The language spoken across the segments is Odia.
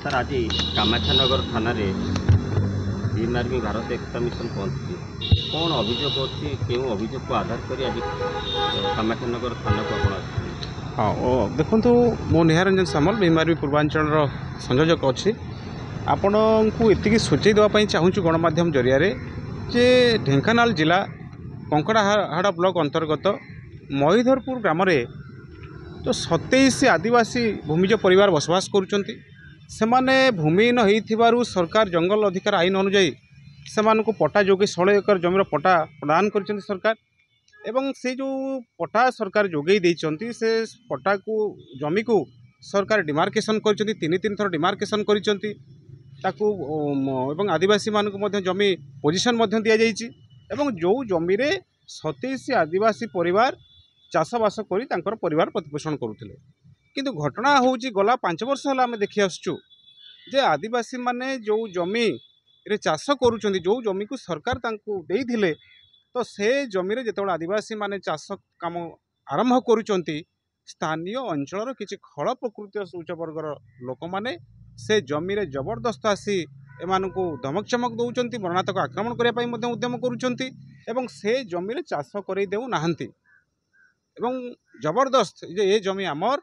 ସାର୍, ଆଜି କାମାକ୍ଷାନଗର ଥାନାରେ ଭୀମ ଆର୍ମି ଭାରତ ଏକତା ମିଶନ ପହଞ୍ଚିଛି। କ'ଣ ଅଭିଯୋଗ ଅଛି? କେଉଁ ଅଭିଯୋଗକୁ ଆଧାର କରି ଆଜି କାମାକ୍ଷାନଗର ଥାନାକୁ ଆପଣ ଆସିଛନ୍ତି? ହଁ, ଦେଖନ୍ତୁ, ମୁଁ ନିହାର ରଞ୍ଜନ ସାମଲ, ଭୀମ ଆର୍ମି ପୂର୍ବାଞ୍ଚଳର ସଂଯୋଜକ ଅଛି। ଆପଣଙ୍କୁ ଏତିକି ସୂଚେଇ ଦେବା ପାଇଁ ଚାହୁଁଛୁ ଗଣମାଧ୍ୟମ ଜରିଆରେ ଯେ ଢେଙ୍କାନାଳ ଜିଲ୍ଲା କଙ୍କଡ଼ାହାଡ଼ ବ୍ଲକ ଅନ୍ତର୍ଗତ ମହିଧରପୁର ଗ୍ରାମରେ ଯେଉଁ 27 ଆଦିବାସୀ ଭୂମିଜ ପରିବାର ବସବାସ କରୁଛନ୍ତି, ସେମାନେ ଭୂମିହୀନ ହେଇଥିବାରୁ ସରକାର ଜଙ୍ଗଲ ଅଧିକାର ଆଇନ ଅନୁଯାୟୀ ସେମାନଙ୍କୁ ପଟ୍ଟା ଯୋଗାଇ 16 ଏକର ଜମିର ପଟ୍ଟା ପ୍ରଦାନ କରିଛନ୍ତି ସରକାର। ଏବଂ ସେ ଯେଉଁ ପଟ୍ଟା ସରକାର ଯୋଗାଇ ଦେଇଛନ୍ତି, ସେ ପଟ୍ଟାକୁ ଜମିକୁ ସରକାର ଡିମାର୍କେସନ୍ କରିଛନ୍ତି, 3 3 ଥର ଡିମାର୍କେସନ୍ କରିଛନ୍ତି ତାକୁ, ଏବଂ ଆଦିବାସୀମାନଙ୍କୁ ମଧ୍ୟ ଜମି ପୋଜିସନ୍ ମଧ୍ୟ ଦିଆଯାଇଛି। ଏବଂ ଯେଉଁ ଜମିରେ 27 ଆଦିବାସୀ ପରିବାର ଚାଷବାସ କରି ତାଙ୍କର ପରିବାର ପ୍ରତିପୋଷଣ କରୁଥିଲେ, କିନ୍ତୁ ଘଟଣା ହେଉଛି ଗଲା 5 ବର୍ଷ ହେଲା ଆମେ ଦେଖି ଆସୁଛୁ ଯେ ଆଦିବାସୀମାନେ ଯେଉଁ ଜମିରେ ଚାଷ କରୁଛନ୍ତି, ଯେଉଁ ଜମିକୁ ସରକାର ତାଙ୍କୁ ଦେଇଥିଲେ, ତ ସେ ଜମିରେ ଯେତେବେଳେ ଆଦିବାସୀମାନେ ଚାଷ କାମ ଆରମ୍ଭ କରୁଛନ୍ତି, ସ୍ଥାନୀୟ ଅଞ୍ଚଳର କିଛି ଖଳ ପ୍ରକୃତିର ଉଚ୍ଚବର୍ଗର ଲୋକମାନେ ସେ ଜମିରେ ଜବରଦସ୍ତ ଆସି ଏମାନଙ୍କୁ ଧମକ ଚମକ ଦେଉଛନ୍ତି, ମରଣାନ୍ତକ ଆକ୍ରମଣ କରିବା ପାଇଁ ମଧ୍ୟ ଉଦ୍ୟମ କରୁଛନ୍ତି ଏବଂ ସେ ଜମିରେ ଚାଷ କରେଇ ଦେଉନାହାନ୍ତି ଏବଂ ଜବରଦସ୍ତ ଯେ ଏ ଜମି ଆମର,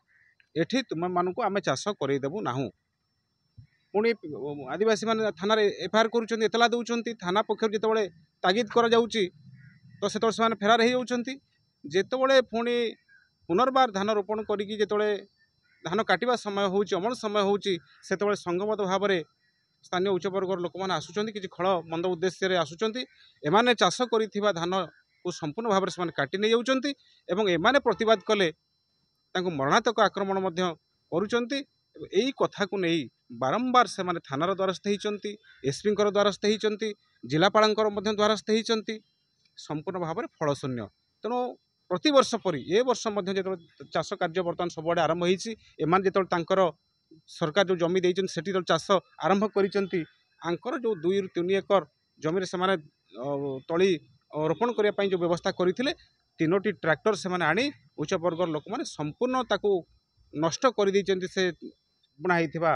ଏଠି ତୁମେମାନଙ୍କୁ ଆମେ ଚାଷ କରେଇ ଦେବୁ ନାହୁଁ। ପୁଣି ଆଦିବାସୀମାନେ ଥାନାରେ ଏଫଆଇଆର୍ କରୁଛନ୍ତି, ଏତଲା ଦେଉଛନ୍ତି। ଥାନା ପକ୍ଷରୁ ଯେତେବେଳେ ତାଗିଦ କରାଯାଉଛି, ତ ସେତେବେଳେ ସେମାନେ ଫେରାର ହେଇଯାଉଛନ୍ତି। ଯେତେବେଳେ ପୁଣି ପୁନର୍ବାର ଧାନ ରୋପଣ କରିକି ଯେତେବେଳେ ଧାନ କାଟିବା ସମୟ ହେଉଛି, ଅମଳ ସମୟ ହେଉଛି, ସେତେବେଳେ ସଂଘବଦ୍ଧ ଭାବରେ ସ୍ଥାନୀୟ ଉଚ୍ଚବର୍ଗର ଲୋକମାନେ ଆସୁଛନ୍ତି, କିଛି ଖଳ ମନ୍ଦ ଉଦ୍ଦେଶ୍ୟରେ ଆସୁଛନ୍ତି। ଏମାନେ ଚାଷ କରିଥିବା ଧାନକୁ ସମ୍ପୂର୍ଣ୍ଣ ଭାବରେ ସେମାନେ କାଟି ନେଇଯାଉଛନ୍ତି ଏବଂ ଏମାନେ ପ୍ରତିବାଦ କଲେ ତାଙ୍କୁ ମରଣାନ୍ତକ ଆକ୍ରମଣ ମଧ୍ୟ କରୁଛନ୍ତି। ଏଇ କଥାକୁ ନେଇ ବାରମ୍ବାର ସେମାନେ ଥାନାର ଦ୍ୱାରସ୍ଥ ହେଇଛନ୍ତି, ଏସ୍ପିଙ୍କର ଦ୍ୱାରସ୍ଥ ହେଇଛନ୍ତି, ଜିଲ୍ଲାପାଳଙ୍କର ମଧ୍ୟ ଦ୍ୱାରସ୍ଥ ହେଇଛନ୍ତି, ସମ୍ପୂର୍ଣ୍ଣ ଭାବରେ ଫଳଶୂନ୍ୟ। ତେଣୁ ପ୍ରତିବର୍ଷ ପରି ଏ ବର୍ଷ ମଧ୍ୟ ଯେତେବେଳେ ଚାଷ କାର୍ଯ୍ୟ ବର୍ତ୍ତମାନ ସବୁଆଡ଼େ ଆରମ୍ଭ ହେଇଛି, ଏମାନେ ଯେତେବେଳେ ତାଙ୍କର ସରକାର ଯେଉଁ ଜମି ଦେଇଛନ୍ତି ସେଠି ଯେତେବେଳେ ଚାଷ ଆରମ୍ଭ କରିଛନ୍ତି, ଆଙ୍କର ଯେଉଁ 2ରୁ 3 ଏକର ଜମିରେ ସେମାନେ ତଳି ରୋପଣ କରିବା ପାଇଁ ଯେଉଁ ବ୍ୟବସ୍ଥା କରିଥିଲେ, 3ଟି ଟ୍ରାକ୍ଟର ସେମାନେ ଆଣି ଉଚ୍ଚ ବର୍ଗର ଲୋକମାନେ ସମ୍ପୂର୍ଣ୍ଣ ତାକୁ ନଷ୍ଟ କରିଦେଇଛନ୍ତି, ସେ ବୁଣା ହେଇଥିବା